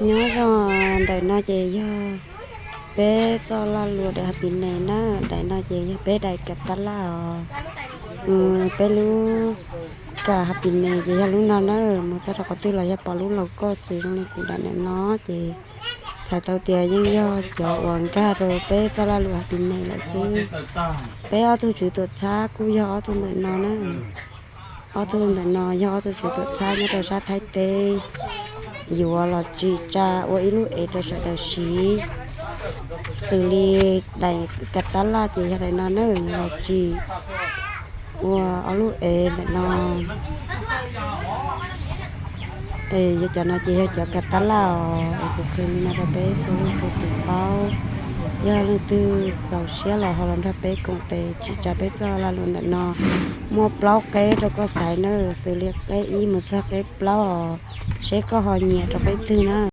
Nyob zoo, ntawm no ces yog peb txoj laj luam daim happiness na, daim no ces yog peb daim kav tab laj os. Peb lub kav happiness ces yog lub no na, mus txog rau qhov twg los yog pom lub logo xwb zoo li kuv daim ntawm no ces txhais tau tias yeej yog cov uas nkag rau peb txoj laj luam happiness lawm xwb. Peb ob tug tswv tuam txhab kuj yog ob tug ntawm no na. Ob tug ntawm no yog ob tug tswv tuam txhab nyob rau sab Thaib teb, yuav los tsim tsa ua ib lub ev rau sawv daws siv. Xws li daim kav tab laj ces yog daim no na, yuav los tsim ua ob lub ev ntawm no. Es yog cov no ces yog cov kav tab laj os, es kuv qhia li no rau peb txhua leej txhua tus paub. Yog leej twg txaus siab los ho los nrog peb koom tes tsim tsa peb txoj laj luam ntawm no. Muaj plaub qeb rau koj xaiv na, xws li qeb ib mus txog qeb plaub os, seb koj ho nyiam rau qeb twg na.